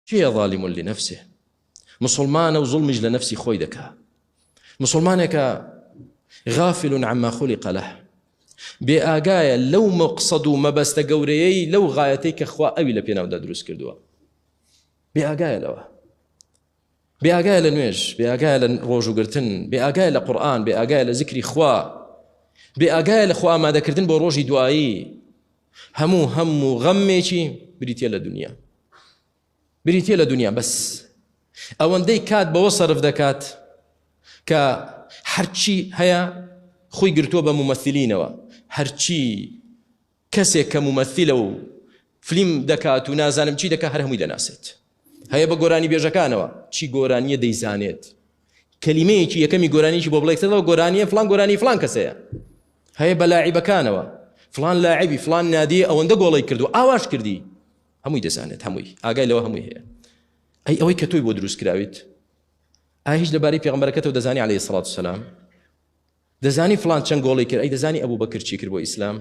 کێیە ظالم لنفسه؟ مسلمانە و زوڵمیش لە نەفسی خۆی دەکا. مسلمانێکە غافل عما خلق له، بێ ئاگایە لەو مەقسەد و مەبەستە گەورەیەی لەو غایەتەی کە خوا ئەوی لە پێناودا دروست کردووە. بێ ئاگایە لەوە. بێ ئاگایە لە نوێژ، بێ ئاگایە لە ڕۆژووگرتن، بێ ئاگایە لە قورئان، بێ ئاگایە لە زیکری خوا، بێ ئاگایە لە خۆ ئامادەکردن بۆ ڕۆژی دوایی. هەموو هەم و غەمێکی بریتە لە دنیا، بریتە لە دنیا. بەس ئەوەندەی کات بەوە سەرف دەکات کە هەرچی هەیە خۆی گرتووە بە مومەثلینەوە، هەرچی کەسێک کە مومەثلە و فلیم دەکات و نازانم چی دەکات هەر هەمووی دەناسێت. هەیە بە گۆرانی بێژەکانەوە چی گۆرانیە دەیزانێت، کەلیمەیەکی یەکەمی گۆرانیی بۆ بڵێکتەوە گۆرانیە فلان گۆرانی فلان کەسەیە. هەیە بە لاعیبەکانەوە فلان لاعبی فلان نادی ئەوەندە گۆڵی کردو ئاواش کردی، هەمووی دەزانێت، هەمووی ئاگای لەوە هەمووی هەیە. ئەی ئەوەی کە تۆی بۆ دروست کراویت، ئایا هیچ لەبارەی پێغەمبەرەکەتەوە دەزانی عەلەیهی سڵات وسەلام؟ دەزانی فلان چەند گۆڵی کرد؟ ئەی دەزانی ئەبوو بەکر چی کرد بۆ ئیسلام؟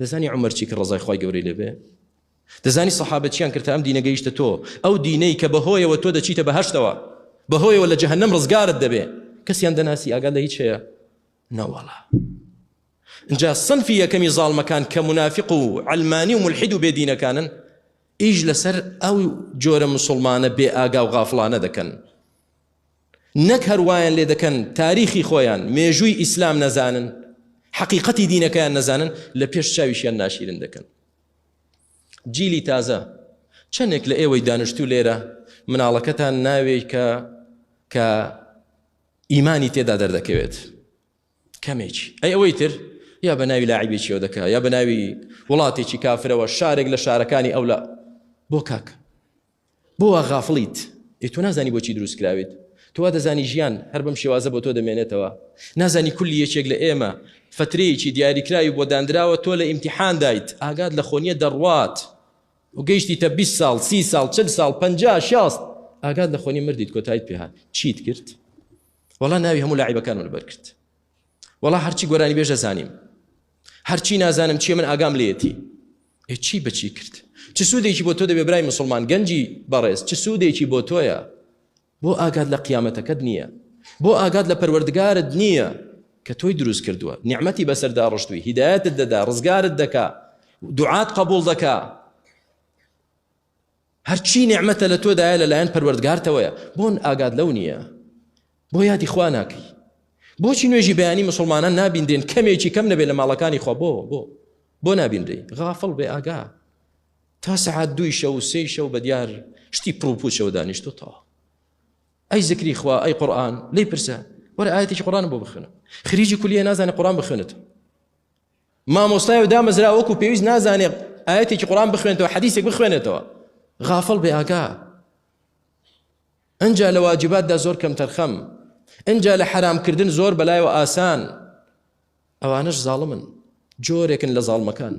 دەزانی عومەر چی کرد ڕەزای خوای گەورەی لێبێ؟ دەزانی سەحابە چیان کرد تا ئەم دینە گەیشتە تۆ؟ ئەو دینەی کە بەهۆیەوە تۆ دەچیتە بەهەشتەوە، بەهۆیەوە لە جەهەنەم ڕزگارت دەبێ، کەسیان دەناسی؟ ئاگات لە هیچ هەیە؟ نەوەڵا. ئینجا سنفی یەکەمی زاڵمەکان کە مونافق و عەلمانی و مولحید و بێدینەکانن، ئیش لەسەر ئەو جۆرە مسوڵمانە بێ ئاگا و غافڵانە دەکەن. نەک هەر وایان لێ دەکەن تاریخی خۆیان، مێژووی ئیسلام نەزانن، حەقیقەتی دینەکەیان نەزانن، لە پێش چاویشیان ناشیرن دەکەن. جیلی تازە، چەندێک لە ئێوەی دانیشتوو لێرە مناڵەکەتان ناوێکە کە ئیمانی تێدا دەردەکەوێت؟ کەمێکی. ئەی ئەوەی تر یا بە ناوی لاعیبێکیەوە دەکا یا بە ناوی وڵاتێکی کافرەوە، شارێک لە شارەکانی ئەولا. بۆ کاک، بۆ وا غافڵیت؟ ئێ تۆ نازانی بۆچی دروست کراویت؟ تۆ وا دەزانی ژیان هەر بەم شێوازە بۆ تۆ دەمێنێتەوە؟ نازانی کولی یەکێک لە ئێمە فترەیەکی دیاریکراوی بۆ دانراوە، تۆ لە ئیمتیحاندایت، ئاگات لە خۆنیە دەڕوات و گەیشتیتە 20 ساڵ، 30 ساڵ، 40 ساڵ، 50، 60، ئاگات لە خۆنی مردیت، کۆتاییت پێهات، چیت کرد؟ وەڵا ناوی هەموو لاعیبەکانم لەبەر کرد، وەڵا هەرچی گۆرانی بێژە زانیم، هەرچی نازانم چییە من ئاگام لێیەتی. ئێ چی بەچی کرد؟ چ سوودێکی بۆ تۆ دەبێ برای مسلمان گەنجی بەڕێز؟ چ سوودێکی بۆ تۆیە؟ بۆ ئاگات لە قیامەتەکەت نییە؟ بۆ ئاگات لە پەروەردگارت نییە کە تۆی دروست کردووە، نیعمەتی بەسەردا ڕشتووی، هیدایەتت دەدا، ڕزگارت دەکا، دوعات قبوڵ دەکا؟ هەرچی نیعمەتە لە تۆدایە لەلایەن پەروەردگارتەوەیە، بۆن ئاگات لەو نییە؟ بۆ یادی خوا ناکەی؟ بۆچی نوێژی بەیانی مسلمانان نابیندرێن کەمێکی کەم نەبێت لە ماڵەکانی خوا؟ بۆ بۆ بۆ نابینرێ؟ غافڵ بێ ئاگا تا سەعات دووی شەو و سێی شەو بە دیار شتی پڕوپوچەوە دانیشتوتەوە. ئەی زکری خوا، ئەی قورئان، لێی پرسە وەرە ئاەتێکی قورئان بۆ بخوێنە. خریجی کولیە نازانێ قورئان بخوێنێتەوە، مامۆستای و دامەزرا وەکو پێویست نازانێ ئاەتێکی قورئان بخوێنێتەوە، حەدیسێک بخوێنێتەوە. غافڵ بێ ئاگا. ئەنجا لە واجباتدا زۆر کەمتەرخەم، ئەنجا لە حەرامکردن زۆر بەلایەوە ئاسان. ئەوانەش زاڵمن، جۆرێکن لە زاڵمەکان.